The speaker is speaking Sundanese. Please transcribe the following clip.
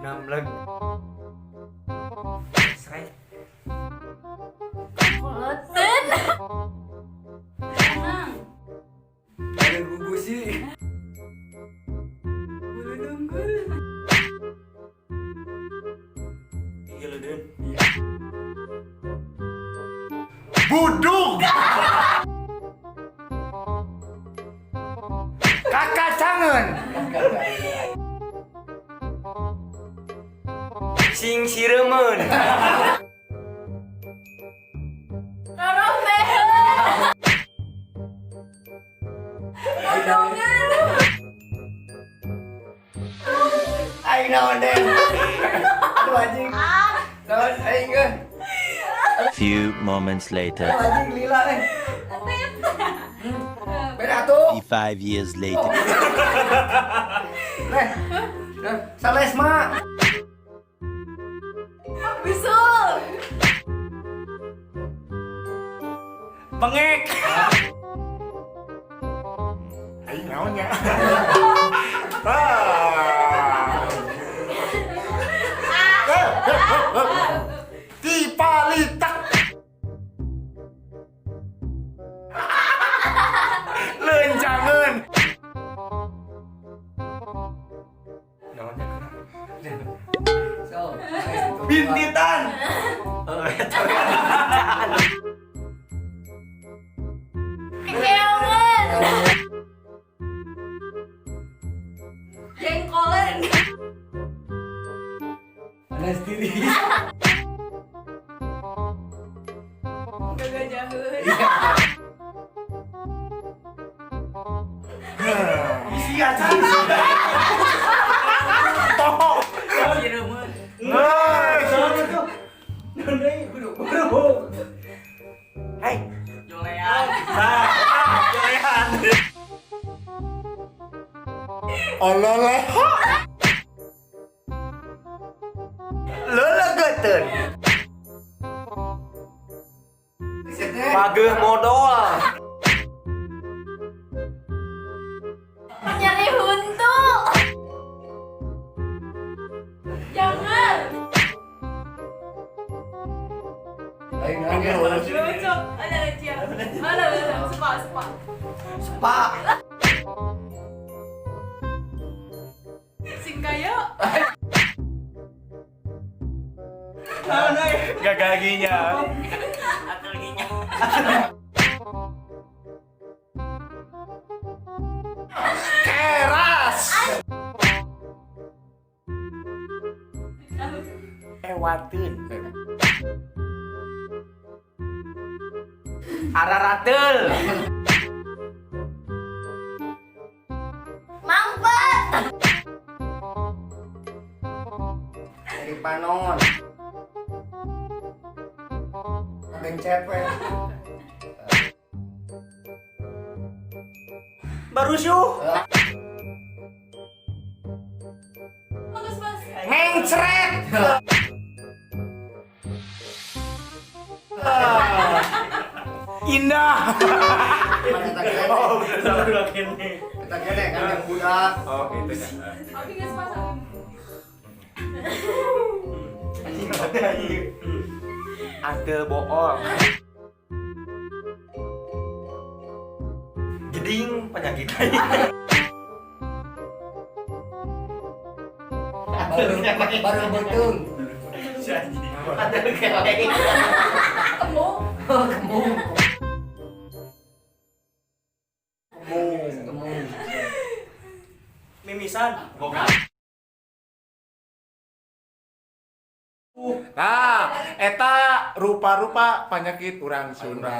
Namleg. Srek. Koloten. Tenang. Ada gugusi. Bulu dunggul. Gila. Budug. Kakacangan. Sing siremen. Rorombeheun. Bodongan. Aing naon deh. Aduh, anjing. Naon aing euy. Few moments later, Aduh, anjing lila eh. Beda tuh. 5 years later. Leh. Salesma. Bisul. Bengek. Aing naonnya. Ah. Tipalitak. Lencangan. Naonnya? So, Bintitan. Oh, eta we. Kekeongan. Jengkolen. Panas diri. Gagajaheun. Isi aja. Toh. Siremen. Nah. Hei, Jolean. Nah, jolehan. Ololeh. Lelegeteun. Pageuh modal. Nyeri huntu. Jangan. Aing naon ya. Lucu. Ada lucu. Ada ada. Sepa sepa. Sepa. Singkayo. Gagal ginjal. Atel ginjal. Keras. Ewatin. Ararateul. Mampet. Dari panon. Bencet we. Barusuh. Bagus, Mas. Mencret. Indah. Oh, bener kene. Kita kene kan yang budak. Oh, gitu ya. Oke, guys, pasang. Anjing anjing. Ate bohong. Jeding penyakit. Baru betung. Ate keleng. Kemu. Kemung. Kemung. Mimisan. Nah, eta rupa-rupa penyakit urang Sunda.